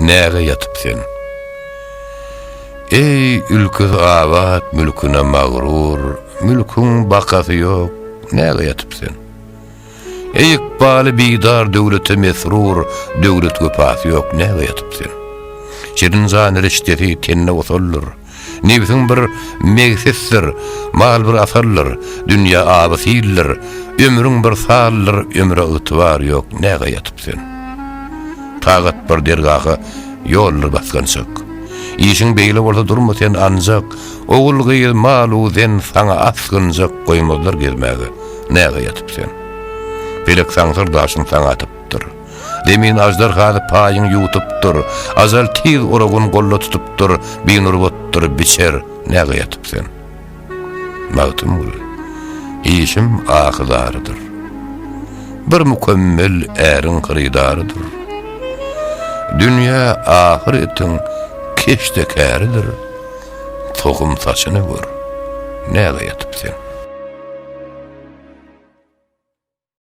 Näge ýatyp sen? Eý, ülkesi abat, mülküne magrur, Mülküň bakasy ýok, näge ýatyp sen? Eý, ykbaly bidar, döwlete mesrur, Döwlet wepasy ýok, näge ýatyp sen? Şirin jan riştesi tende osaldyr, Nebsiň bir megsesdir, mal bir asaldyr, Dünýä aby sildir, ömrüň bir saldyr, Ömre ygtybar ýok, näge ýatyp sen? Tagat bir dergaha ýoldur basgançak. Işiň beýle bolsa durma sen anjak, Ogul-gyz, mal-u zen saňa asgynjak, Goýmazlar gezmäge, näge ýatyp sen? Pelek saňsar daşyn saňa atypdyr. Zemin aždarhasy paýyň ýuwtupdyr, Ajal tiz oragyn golda tutupdyr, Binurbatdyr, biçer, näge ýatyp sen? Magtymguly, işim ahy-zarydyr. Bir mükemmel äriň hyrydarydyr. Dünýä ahyretiň keşdekäridir. Tohum saçyny gör, näge ýatyp sen?